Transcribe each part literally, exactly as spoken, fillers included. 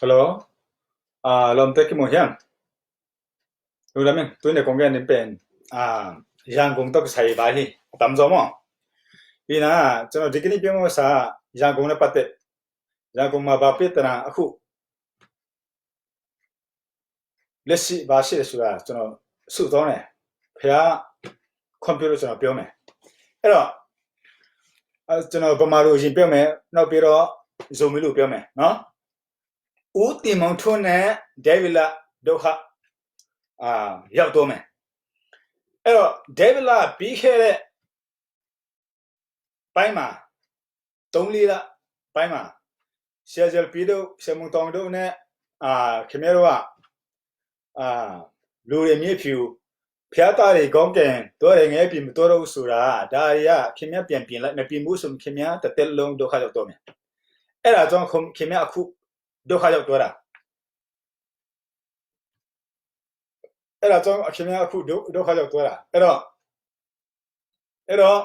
Hello. အာ၊ လောမ်တဲခိမုန်ဟျံ။ လူလမ်းမင်း၊ တွင်းနဲ့ကွန်ကဲနင်ပင်၊ အာ၊ ရန်ကုန်တော့ကစားရပါဟိ၊ အတမ်းစောမော။ ဒီနာ၊ ကျွန်တော်ဒီကနေ့ပြောမယ့်ဥစ္စာ၊ ရန်ကုန်နဲ့ပတ်သက်၊ ရန်ကုန်မှာဘာပြဿနာအခု လက်ရှိဘာရှိလဲဆိုတာကျွန်တော်စုတောင်းတယ်။ ဘုရားခွင့်ပြုလို့ကျွန်တော်ပြောမယ်။ အဲ့တော့၊ အဲကျွန်တော်ဗမာလိုရင်ပြောမယ်။ နောက်ပြီးတော့ဇိုမီလိုပြောမယ်နော်။ ဦးတင်မောင်ထွန်းနဲ့ဒေးဗစ်လဒုက္ခ၊ အာ၊ ရောက်သွားမယ်။ အဲ့တော့ဒေးဗစ်လပြီးခဲ့တဲ့ပိုင်းမှာ၊ သုံးလေးလပိုင်းမှာ၊ ဆရာဇော်ပီးတို့၊ ဆရာမုန်တောင်တို့နဲ့၊ အာ၊ ခင်ဗျားတို့က၊ အာ၊ လူတွေမျက်ဖြူ၊ ဖျားသားတွေခေါင်းကင်၊ သွားတယ်ငရဲပြည်မသွားတော့ဘူးဆိုတာ၊ ဒါတွေကခင်ဗျားပြန်ပြင်လိုက်၊ မပြင်ဘူးဆိုရင်ခင်ဗျားတစ်သက်လုံးဒုက္ခရောက်သွားမယ်။ အဲ့ဒါကြောင့်ခင်ဗျားအခုဒုက္ခရောက်သွားတာ။ အဲ့ဒါကြောင့်ခင်ဗျားအခုဒုဒုက္ခရောက်သွားတာ။ အဲ့တော့၊ အဲ့တော့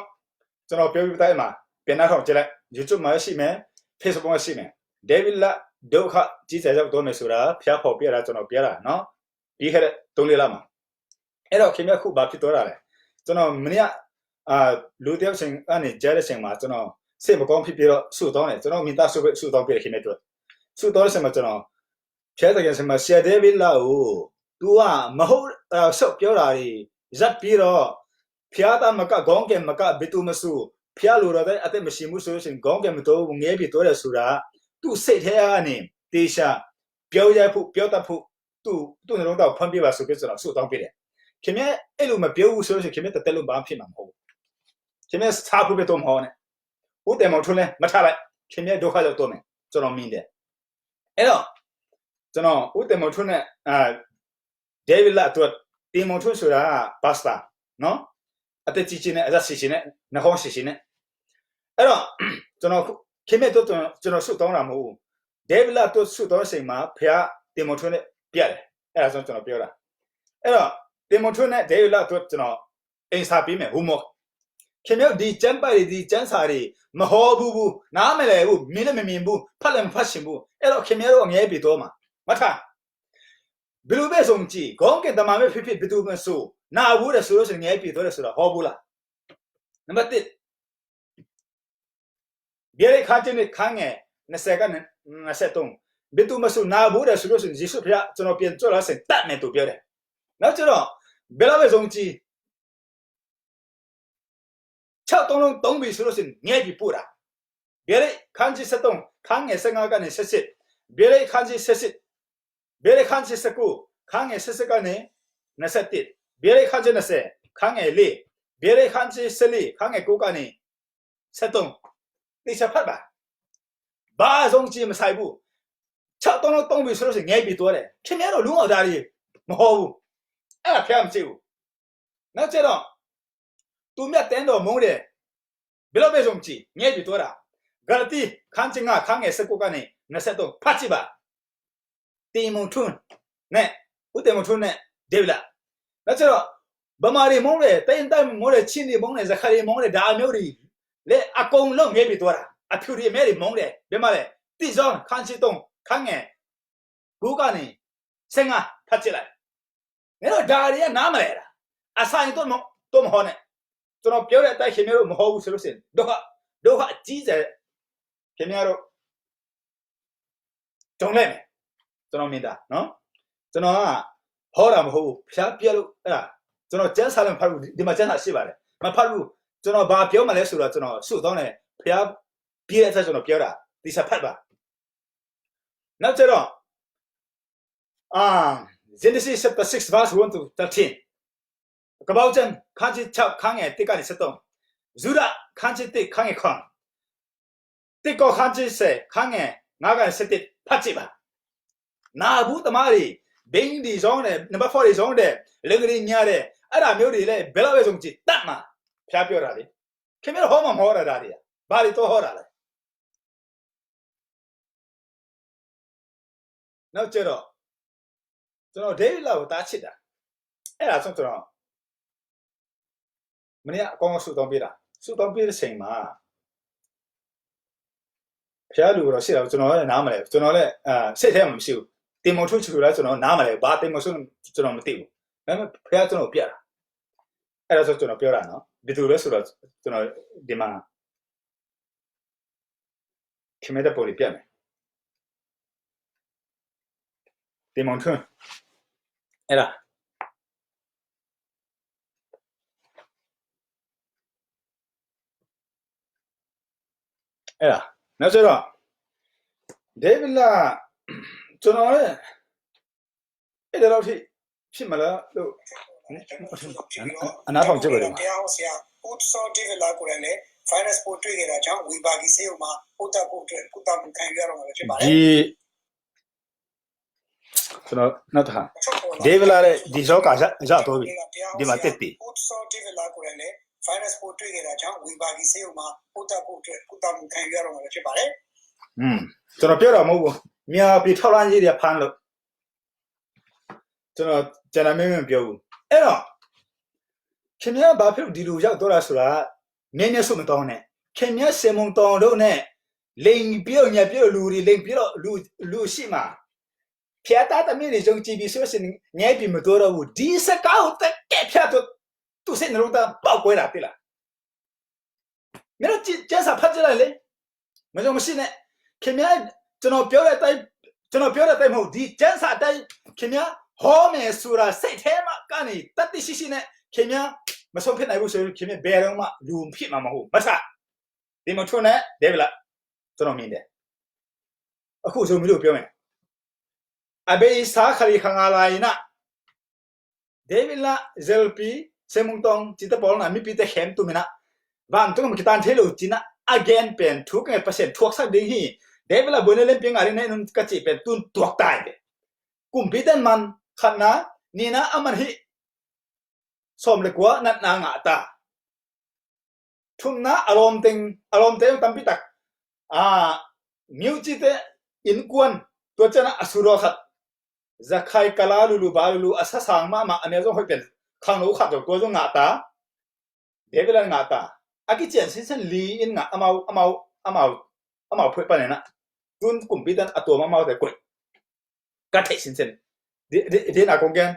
ကျွန်တော်ပြောပြတာ၊ အဲ့မှာပြန်နားထောင်ကြည့်လိုက်။ YouTube မှာရှိမယ်၊ Facebook မှာရှိမယ်။ ဒေးဗစ်လဒုက္ခကြီးစွာရောက်သွားမယ်ဆိုတာဖျားဖော်ပြတာကျွန်တော်ပြတာနော်။ ပြီးခဲ့တဲ့သုံးလေးလမှာ။ အဲ့တော့ခင်ဗျားအခုဘာဖြစ်သွားတာလဲ။ ကျွန်တော်မနေ့က၊ အာ၊ လူတစ်ယောက်ဆီကနေကြားတဲ့အချိန်မှာကျွန်တော်စိတ်မကောင်းဖြစ်ပြီးတော့ဆုတောင်းတယ်။ ကျွန်တော်မိသားစုပဲဆုတောင်းပေးတယ်ခင်ဗျားတို့။ ဆုတောင်းတဲ့အချိန်မှာကျွန်တော် ဘုရားသခင်ဆီမှာ၊ ဆရာဒေးဗစ်လကိုသူကမဟုတ်တာ၊ ဆုတ်ပြောတာတွေရပ်ပြီးတော့၊ ဘုရားသားမက၊ ခေါင်းကင်မက၊ ဘယ်သူမဆို၊ ဘုရားလိုတော်တဲ့အသက်မရှိဘူးဆိုလို့ရှိရင်၊ ခေါင်းကင်မတော်ဘူး၊ ငရဲပြည်သွားတယ်ဆိုတာသူ့စိတ်ထဲကနေသေချာပြောရဖို့၊ ပြောတတ်ဖို့၊ သူ့၊ သူ့နှလုံးသားကိုဖွင့်ပေးပါဆိုပြီးကျွန်တော်ဆုတောင်းပေးတယ်။ ခင်ဗျားအဲ့လိုမပြောဘူးဆိုလို့ရှိရင်၊ ခင်ဗျားတစ်သက်လုံးဘာမှဖြစ်မှာမဟုတ်ဘူး။ ခင်ဗျားဆားဖို့ပဲတော့မဟုတ်နဲ့။ ဦးတင်မောင်ထွန်းလည်းမထားလိုက်။ ခင်ဗျားဒုက္ခရောက်တော့မယ်။ ကျွန်တော်မြင်တယ်။ အဲ့တော့ကျွန်တော်ဦးတင်မောင်ထွန်းနဲ့၊ အာ၊ ဒေးဗစ်လအတွက်၊ တင်မောင်ထွန်းဆိုတာပါစတာနော်။ အသက်ကြီးကြီးနဲ့၊ အသက်ရှည်ရှည်နဲ့၊ နှာခေါင်းရှည်ရှည်နဲ့။ အဲ့တော့ကျွန်တော်၊ ခင်ဗျားတို့၊ ကျွန်တော်၊ ကျွန်တော်ဆုတောင်းတာမဟုတ်ဘူး။ ဒေးဗစ်လအတွက်ဆုတောင်းတဲ့အချိန်မှာဘုရားတင်မောင်ထွန်းနဲ့ပြတယ်။ အဲ့ဒါကြောင့်ကျွန်တော်ပြောတာ။ အဲ့တော့တင်မောင်ထွန်းနဲ့ဒေးဗစ်လအတွက်ကျွန်တော်အိမ်စာပေးမယ်၊ homework။ ခင်ဗျားတို့ဒီကျမ်းပိုဒ်တွေ၊ ဒီကျမ်းစာတွေမဟောဘူးဘူး၊ နားမလည်ဘူး၊ မြင်လည်းမမြင်ဘူး၊ ဖတ်လည်းမဖတ်ချင်ဘူး။ အဲ့တော့ခင်ဗျားတို့ကငရဲပြည်သွားမှာ။ မထား။ ဘယ်လိုပဲယုံကြည်၊ ခေါင်းကင်တမန်ပဲဖြစ်ဖြစ်၊ ဘယ်သူမဆိုနာဘူးတယ်ဆိုလို့ရှိရင်၊ ငရဲပြည်သွားတယ်ဆိုတာဟောဘူးလား။ နံပါတ်တစ်၊ ဗျာဒိတ်ခန်းကြီးနှစ်၊ ခန်းငယ်နှစ်ဆယ်ကနေနှစ်ဆယ့်သုံး၊ ဘယ်သူမဆိုနာဘူးတယ်ဆိုလို့ရှိရင်၊ ယေရှုဘုရားကျွန်တော်ပြန်ကြွလာတဲ့အချိန်သတ်မယ်လို့ပြောတယ်။ နောက်ကျတော့၊ ဘယ်လောက်ပဲယုံကြည်၊ ခြောက်လုံးတုံးပြီဆိုလို့ရှိရင်၊ ငရဲပြည်ပို့တာ။ ဗျာဒိတ်ခန်းကြီးဆယ့်သုံး၊ ခန်းငယ်ဆယ့်ငါးကနေဆယ့်ရှစ်၊ ဗျာဒိတ်ခန်းကြီးဆယ့်ရှစ်၊ ဗျာဒိတ်ခန်းကြီးဆယ့်ကိုး၊ ခန်းငယ်ဆယ့်ရှစ်ကနေနှစ်ဆယ့်တစ်၊ ဗျာဒိတ်ခန်းကြီးနှစ်ဆယ်၊ ခန်းငယ်လေး၊ ဗျာဒိတ်ခန်းကြီးဆယ့်လေး၊ ခန်းငယ်ကိုးကနေဆယ့်သုံး၊ သေချာဖတ်ပါ။ ဘာယုံကြည်မဆိုင်ဘူး။ ခြောက်လုံးတုံးပြီဆိုလို့ရှိရင်၊ ငရဲပြည်သွားတယ်။ ခင်ဗျားတို့လူ့အောင်ဒါတွေမဟောဘူး။ အဲ့ဒါဘုရားမကြိုက်ဘူး။ နောက်ကျတော့၊ သူမြတ်တန်တော်မုန်းတယ်၊ ဘယ်လောက်ပဲယုံကြည်၊ ငရဲပြည်သွားတာ။ ဂလာတိခန်းကြီးငါး၊ ခန်းငယ်ဆယ့်ကိုးကနေနှစ်ဆယ့်သုံး၊ ဖတ်ကြည့်ပါ။ တင်မောင်ထွန်းနဲ့၊ ဦးတင်မောင်ထွန်းနဲ့ဒေးဗစ်လ။ နောက်ကျတော့၊ ဗမာတွေမုန်းတယ်၊ တိုင်းရင်းသားမုန်းတယ်၊ ချင်းတွေမုန်းတယ်၊ ရခိုင်တွေမုန်းတယ်၊ ဒါမျိုးတွေလည်းအကုန်လုံးငရဲပြည်သွားတာ။ အဖြူတွေအမဲတွေမုန်းတယ်။ ဘယ်မှာလဲ။ တစ်ယောဟန်ခန်းကြီးသုံး၊ ခန်းငယ်ကိုးကနေဆယ့်ငါ၊ ဖတ်ကြည့်လိုက်။ မင်းတို့ဒါတွေကနားမလည်တာ။ အစာရင်တော့မ၊ တော့မဟောနဲ့။ ကျွန်တော်ပြောတဲ့အတိုင်းခင်ဗျားတို့မဟောဘူးဆိုလို့ရှိရင်၊ ဒုက္ခ၊ ဒုက္ခအကြီးအကျယ်ခင်ဗျားတို့ကြုံလိမ့်မယ်။ ကျွန်တော်မြင်တာနော်။ ကျွန်တော်ကဟောတာမဟုတ်ဘူး။ ဘုရားပြလို့၊ အဲ့ဒါကျွန်တော်ကျမ်းစာလည်းမဖတ်ဘူး။ ဒီမှာကျမ်းစာရှိပါတယ်။ မဖတ်ဘူး။ ကျွန်တော်ဘာပြောမှလဲဆိုတော့၊ ကျွန်တော်ဆုတောင်းတယ်။ ဘုရားပြတဲ့အတိုင်းကျွန်တော်ပြောတာ။ သေချာဖတ်ပါ။ နောက်ကျတော့၊ အာ၊ Genesis chapter six verse one to thirteen၊ ကပ္ပယောက်ျင်းခန်းကြီးခြောက်၊ ခန်းငယ်တစ်ကနေဆယ့်သုံး၊ ယုဒခန်းကြီးတစ်၊ ခန်းငယ်ခုနစ်၊ တစ်ကောရိန္သုခန်းကြီးဆယ်၊ ခန်းငယ်ငါးကနေဆယ့်တစ်၊ ဖတ်ကြည့်ပါ။ နာဘူးသမားတွေ၊ ဘိန်းတွေရောင်းတယ်၊ နံပါတ်ဖိုးတွေရောင်းတယ်၊ လိင်္ဂတွေညာတယ်၊ အဲ့ဒါမျိုးတွေလည်း၊ ဘယ်လောက်ပဲယုံကြည်၊ သတ်မှာ။ ဘုရားပြောတာလေ။ ခင်ဗျားတို့ဟောမှမဟောတာ၊ ဒါတွေကဘာတွေတော့ဟောတာလဲ။ နောက်ကျတော့၊ ကျွန်တော်ဒေးဗစ်လကိုတအားချစ်တာ။ အဲ့ဒါကြောင့်ကျွန်တော်မနေ့ကကောင်းကောင်းဆုတောင်းပေးတာ။ ဆုတောင်းပေးတဲ့အချိန်မှာ၊ ဖျားလူကိုတော့ရှိတာ ကျွန်တော်လည်းနားမလဲဘူး။ ကျွန်တော်လည်းအာစိတ်ထဲမှာမရှိဘူး။ တင်မောင်ထွန်းချူလာကျွန်တော်နားမလဲဘူး။ ဘာတင်မောင်ထွန်းကျွန်တော်မသိဘူး။ ဒါပေမဲ့ဖျားကျွန်တော်ပြတာ။ အဲ့ဒါဆိုကျွန်တော်ပြောတာနော်။ ဘယ်သူလဲဆိုတော့ကျွန်တော်ဒီမှာခင်ဗျားတဲ့ပုံလေးပြမယ်။ တင်မောင်ထွန်းအဲ့ဒါအဲ့ဒါနောက်ဆိုတော့ဒေးဗစ်လာကျွန်တော်ရဲ့အဲ့ဒါတော့ဖြစ်ဖြစ်မလားလို့အနားထောင်ကြည့်ပါဦး။ တရားဟောဆရာဦးစောဒေးဗစ်လာကိုယ်တိုင်လည်း virus ပိုးတွေ့ခဲ့တာကြောင့် ဝေဘာဂီဆေးရုံမှာပိုးသတ်ဖို့အတွက်ကုသမှုခံယူရတော့မှာဖြစ်ပါတယ်။ ဒီကျွန်တော်နောက်တစ်ခါဒေးဗစ်လာရဲ့ဒီရောဂါရရတော့ပြီဒီမှာတက်ပြီဦးစောဒေးဗစ်လာကိုယ်တိုင်လည်း virus ပိုးတွေ့ခဲ့တာကြောင့် ဝေဘာဂီဆေးရုံမှာပိုးသတ်ဖို့အတွက်ကုသမှုခံယူရတော့မှာဖြစ်ပါတယ်။ อืมကျွန်တော်ပြောတာမဟုတ်ဘူးမြန်မာပြည်ထောက်လှမ်းရေးတွေဖမ်းလို့ကျွန်တော်ကျွန်တော်မင်းမင်းပြောဘူးအဲ့တော့ခင်ဗျားဘာဖြစ်လို့ဒီလိုရောက်သွားတာဆိုတာနည်းနည်းစိတ်မတောင်းနဲ့ခင်ဗျားစင်မုံတောင်းတို့နဲ့လိမ်ပြီးတော့ညက်ပြီးတော့လူတွေလိမ်ပြီးတော့လူလူရှိမှာဖျားသားသမီးတွေယုံကြည်ပြီးဆိုရင်ငဲပြီးမတော်တော့ဘူးဒီစကားကိုတကယ်ဖျားတော့သူစိတ်နှလုံးသားပေါက်ကွဲတာတိလားမင်းတို့ကျန်းစာဖတ်ကြလိုက်လေမယုံမရှိနဲ့ခင်ဗျားကျွန်တော်ပြောတဲ့အတိုင်းကျွန်တော်ပြောတဲ့အတိုင်းမဟုတ်ဒီကျန်းစာအတိုင်းခင်ဗျားဟောမယ်ဆိုတာစိတ်ထဲမှာကနေတတ်သိရှိရှိနဲ့ခင်ဗျားမဆုံးဖြစ်နိုင်ဘူးဆိုရင်ခင်ဗျားဘယ်တော့မှလူဖြစ်မှာမဟုတ်မဆာဒီမချိုနဲ့ဒဲဗလာကျွန်တော်မြင်တယ်အခုဆိုမင်းတို့ပြောမယ်အဘိစာခရီခငါလာရင်နဒေးဗစ်လzelpi semungtong จิตปอลนะมีปีแต่แขมตุมินะวันต้องมันกิตานเทโลจินะ again เป็นทุกข์ไงเปอร์เซ็นต์ทุกข์สักดีฮีเดวิลละบนเล่นเพียงอะไรในนั้นกะจิเป็นตุนตัวตายเลยกลุ่มปีเต้นมันขันนะนี่นะอามันฮิสมเลยกว่านัดนางะตา thumna a lawmteng a lawmte tampi tak a miucite innkuan tua ciana a suro khat zakhai kala lulu ba lulu a sasang mahmah a mia zong hoih pen khangno khat zong tua zong ngahta David an ngahta a kician sinsen li in ngah amau amau amau amau phoih panena tun kumpitan a tuam amaute koih ka theih sinsen dina kong gen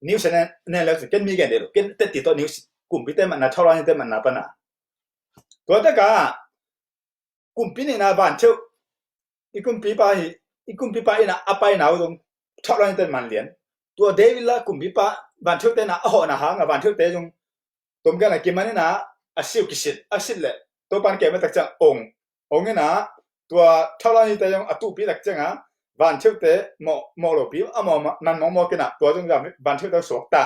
news ne ne le ken mi gen de lo ken te ti to news kumpi te man na thola ni te man na pana to te ka kumpi ni na van theu i kumpi pa hi i kumpi pa ina apai na u dong thola ni te man lian tua David la kumpi pa van theu te na a ho na hang a van theu te dong Tom gen a kiman ina a siu kisit a sit le Topan keme tak ciang ong ong ina tua thaulan hite zong a tuhpi tak cianga van theute mawh mawh lopi a mawh nan mawh mawh kina tua zong van theute suak ta.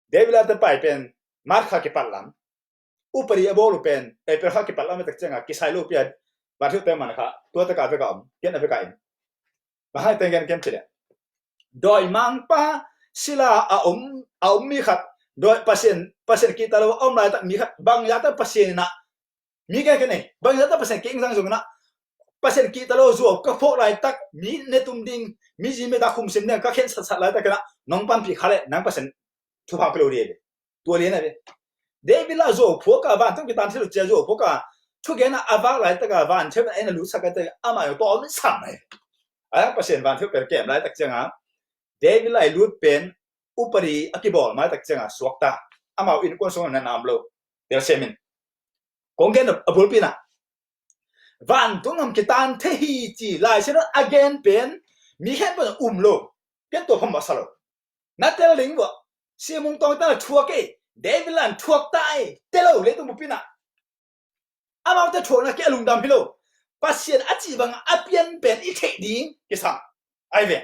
David la te pai pen March kha kipat lam upadi a bawl uh pen April kha kipat lam tak cianga kisai lopi a van theute man kha tua taka veka om ken a veka in. Mahai tenggen ken chile doi mangpa sila a om a om mi khat doi pasien pasien kita lo a om lai tak mi khat bang ya tak pasien na mi gen ken nei bang ya tak pasien king sang zong na pasien kita lo zuau ka phok lai tak mi ne tum ding mi ji me ta khum sim ne ka khen sat sat lai tak na nong pan pi kha le nang pasien thu pha pe lo di tua lian a ve. David la zuau phuak a van tung kitan thil cia zuau phuak a thugen a vak lai tak a van theu en a lu sak a tak ama yo to mi sam ai. A pasien van theu per kem lai tak cianga David la i lut pen upadi a kibawl mai tak cianga suak ta. Amau in kuan sung na nam lo. Tel semin. Kong gen a bulpi na. Van tung nam kitan the hi ci lai sen a gen pen mi khen pen um lo. Ken to pham ba sa lo. Na tel ding vua simung tawng ta na thuak e David lan thuak ta e telo le tung bupina amaute thuakna ke a lungdam hi lo. Pasian a cih banga a pian pen i theih ding kisam ai ve.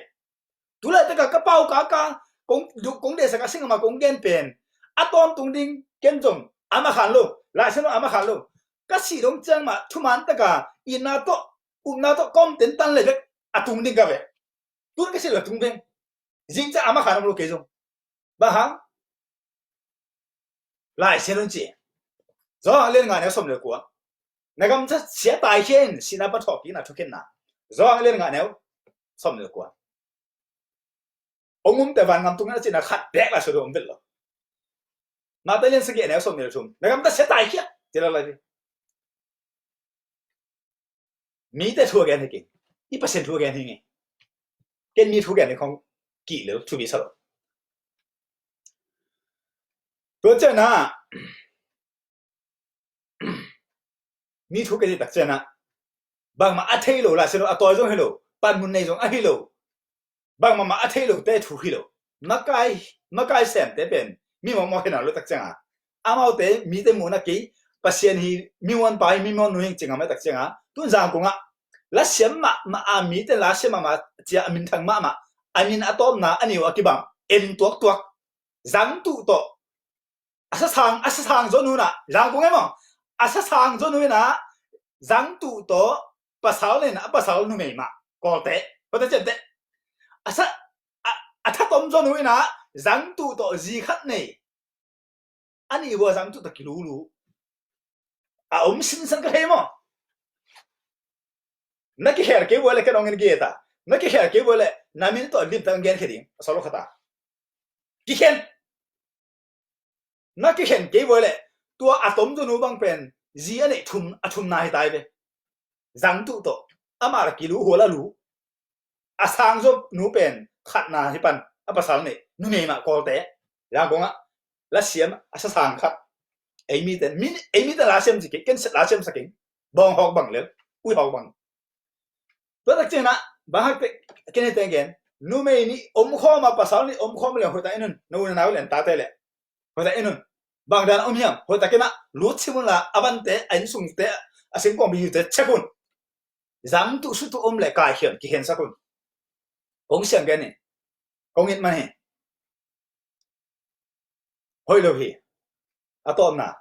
Tulai taka ka pau kaka kong dehsak a singama kong gen pen a tawmtung ding ken zong ama khan lo laisen lo ama khan lo. Ka sih dong ciang mah thuman taka itna tawh upna tawh kawmten tan le vek a tung ding ka ve. Tun ka silh a tung veng. Zing ca ama khan om lo kei zong. Bang hang? Lai sia lun ci. Zo hang len nga neu som le kua. Na gam ca sia tai khen sina pa thawh kina thukhen na. Zo hang len nga neu som le kua. Ong um te van ngam tung na cina khat bek la so do om vel lo. Ma te len sa ge neu som le thum. Na gam ca sia tai kia. Tila lai. Mite thu a gen hi kei. I Pasian thu a gen hi ngei. Ken mi thu gen hi khong kih lel thupi sa lo. Tua ciangin ah mi thu kei tak ciangin ah bangmah a thei lo, Lai Siangtho a tawi zong hi lo, panmun nei zong ahi lo, bangmah mah a thei lote thu hi lo. Makai, makai semte pen mi mawkmawk hi na lo tak ciangin ah amaute mite muhna kei Pasian hi, mi muanpa hi, mi muannu hi ci ngam a tak ciangin ah tun Zangkong ah lasiam mahmah a, mite lasiam mahmah cia a minthang mahmah, a min a tawpna a niu a kibang en tuaktuak Zangtuh tawh a sasang, a sasang zaw nu in ah, Zangkong e maw, a sasang zaw nu in ah Zangtuh tawh pasal nei in ah a pasal numei mah Kawlte, Kawlte ciamteh. A sa, a, a thatom zaw nu in ah Zangtuh tawh zi khat nei. A nih vua Zangtuh tawh kilulu a om sinsan ka thei maw? Na kikhel kei vua le ken ong in geta. Na kikhel kei vua le na min tawh limtak ang gen khe ding a sa lo khata. Kikhen. Na kikhen kei vua le tua a tom zaw nu bang pen zi a neih thum, a thumna hi tai ve. Zangtuh tawh ama la kilu hual a lu. A sang zaw nu pen khatna hi pan a pasal neih numei mah Kawlte. Zangkong ah lasiam a sasang khat. Ei mite, mi, ei mite lasiam zi kei, ken lasiam sa kei. Bawng hawk bang lel, ui hawk bang. Tua tak ciangin ah bang hak teh ken hei teng gen. Numei nih om khawm a, pasal nih om khawm le hoih tak in un, na u na nau le na tate le hoih tak in un. Bang dan a om hiam, hoih takin ah lut sim un la, a vante, a innsungte, a singkong bihite check un. Zangtuh sutuh om le kaikhian kikhensak un. Kong siang gen in, kong it man hi. Hoih lo hi. A tawpna,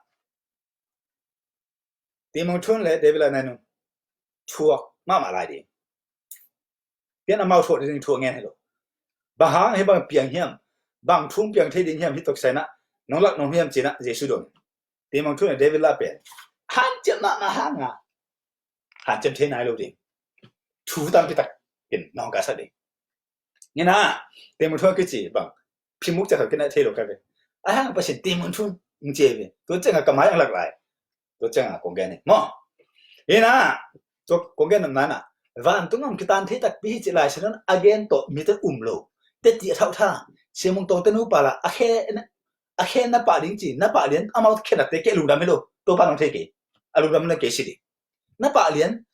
Timung Thun le David Lah Nainun thuak mahmah lai ding. Pian amau thuak ding thu a ngen hi lo. Bang hang hi bang piang hiam, bang thu piang thei ding hiam hi toksa in ah nong lak nong hiam ci in ah Jesu dong. Timung Thun le David Lah pen hanciam mahmah hang a, hanciam thei nai lo ding. Thu tampi tak in nong ka sa ding. Ngen a, Timung Thun kici bang phimuk ciak khat ken a thei lo ka ve. A hang Pasian Timung Thun ng ci ve. Tua ciang a ka mai ang lak lai. Tua ciang a kong gen hi maw. Hi na, tua kong gen nopna in ah vantung a om kitan thei takpi hi ci Lai Siangtho in a gen tawh mite um lo. Teti a thauh tha, Siamung Tawngte nupa la a khe, a khe na pah ding ci, na pah lian amau khe na te kei lungdam hi lo. Tua pa nong thei kei. A lungdam na kei si ding. Na pah lian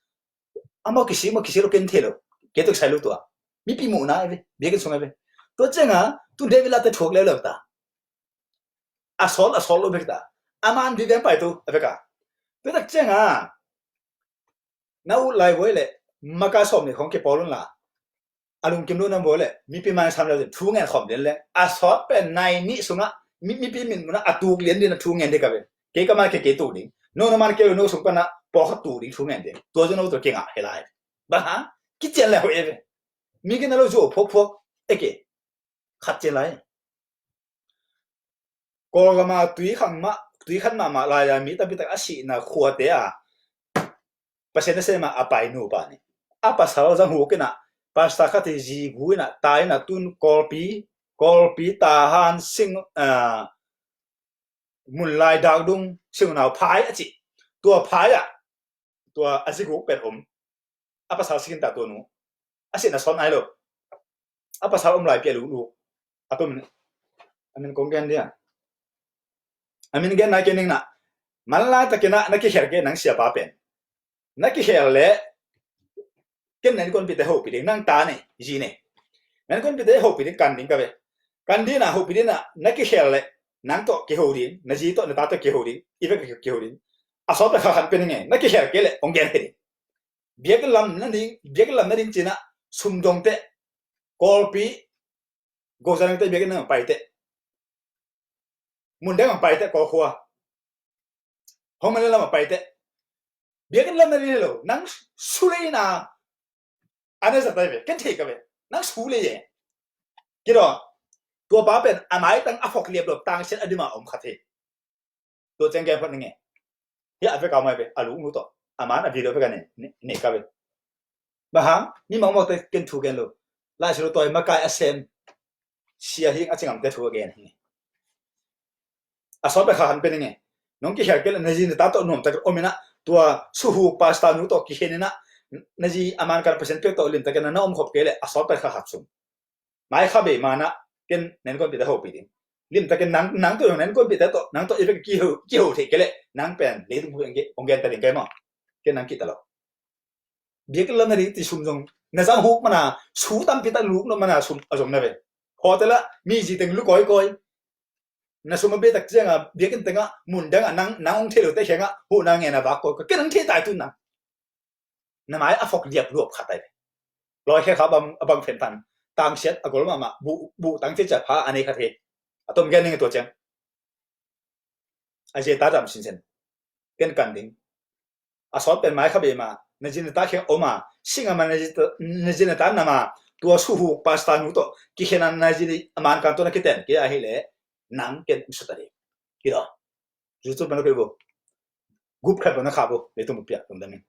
amau kisi, amau kisi lo ken thei lo. Kei tuk sai lo tua. Mipi muhna e ve, biakinn sung e ve. Tua ciang a, tu David Lah te thuak leuleu ta. A sawt, a sawt lo bek ta. A man di veng pai tu, a bek a. Tua tak ciang a, na ut lai vua le, maka sawm nih khong kipawl un la. A lungkim lo na vua le, mipi man sam le, thu ngen khawm lian le. A sawt pen nai nih sung a, mi, mipi min mun a, a tuk lian din a thu ngen ding ka ve. Kei ka man kei kei tuk ding. No, no man kei lo no sung pan a, pawlkhat tuk ding thu ngen ding. Tua zong no tua kei ngah he lai. Bang hang, kician le hoih e ve. Mi kei na lo zuau phuakphuak, e kei. Khat cian lai. Kawlgam a tui khang mah, tui khan mahmah lai a mi tampi tak a sihna khuate a Pasian nasem a a pai nupa nih. A pasal zang huk in ah, pastor khat hi zi gu in ah, tai in ah tun Kawlpi, Kawlpi Tahan sing, ah, mun lai dak dung sing nau phai a ci. Tua phai ah tua a zi guk pen om. A pasal sikin ta tua nu. A sihna sawt nai lo. A pasal om lai pi a lulu. A tua min, a min kong gen dia. A min gen nai kei ning na. Man lai takin ah na kikhel kei nang siapa pen. Na kikhel le ken na innkuanpihte hopih ding, nang ta nei, zi nei. Na innkuanpihte hopih ding, kan ding ka ve. Kan ding a hopih ding a na kikhel le nang tawh kiho ding, na zi tawh na ta tawh kiho ding, i vek kiho ding. A sawt pen kha khan pen nge, na kikhel kei le hong gen kei ding. Biakinn lam na ding, biakinn lam na ding ci in ah sum dong teh, Kawlpi, Gozan teh biakinn lam pai teh. Mun dang pai teh, Kawlkhua. Hong man lam pai teh. Biakinn lam na ding hi lo, nang su le in ah, a na za tai ve, ken thei ka ve. Nang su le ye. Kei lo, tua pa pen a maitang a phok liap lo tang sian a dim a om khat hi. Tua ciang gen phot ning e. Hi a vek a mai ve, a lungnu tawh. A man a video vek a ne, ne, ne ka ve. Bang hang, mi mawkmawkte ken thu gen lo. Lai Siangtho tawi makai a sem. Sia hing a cingamte thu a gen hi. A sawt pen kha han pen ning e. Nong kikhel kei le na zi na ta tawh nuam tak om in ah, tua suhuk pastor nu tawh kikhen in ah, Na zi a man kan Pasian piak tawh limtakin na na om khop kei leh a sawt pen kha khat sung. Mai kha bei manah ken na innkuanpihte hopih ding. Limtakin nang, nang tawh na innkuanpihte tawh, nang tawh i vek kiho, kiho theih kei leh nang pen leitung hong gen ta ding kei maw. Ken nang kihta lo. Biakinn lam na ding ti sum zong na zang huk mana, su tampi tak luk nop mana sum a zong na ve. Hotel ah mi zi teng lu kawikawi. Na sum a bei tak ciangah biakinn tengah mun dangah nang, nang hong thei lote kiangah huhna ngen a vak kawikawi. Ken nang thei tai tu nang. Na mai a fok liap luap khat ai. Lawi khe kha bang, a bang phen tan. Tangsiat a gol mahmah, buh, buh tang ciacia pha a nei khat hi. A tom gen ning a tua ciang. A zia ta dam sinsen. Ken kan ding. A sawt pen mai kha bei ma, na zin a ta kheng om a, sing a ma na zin, na zin a ta nam a, tua suhu pasta nu tawh kikhen a na zin a man kan tawh na kiten kei ahih leh nang ken um sut a ding. Kidaw. Zucu pan lo kei bo. Gup khat bo na kha bo, leitung piak tung damin.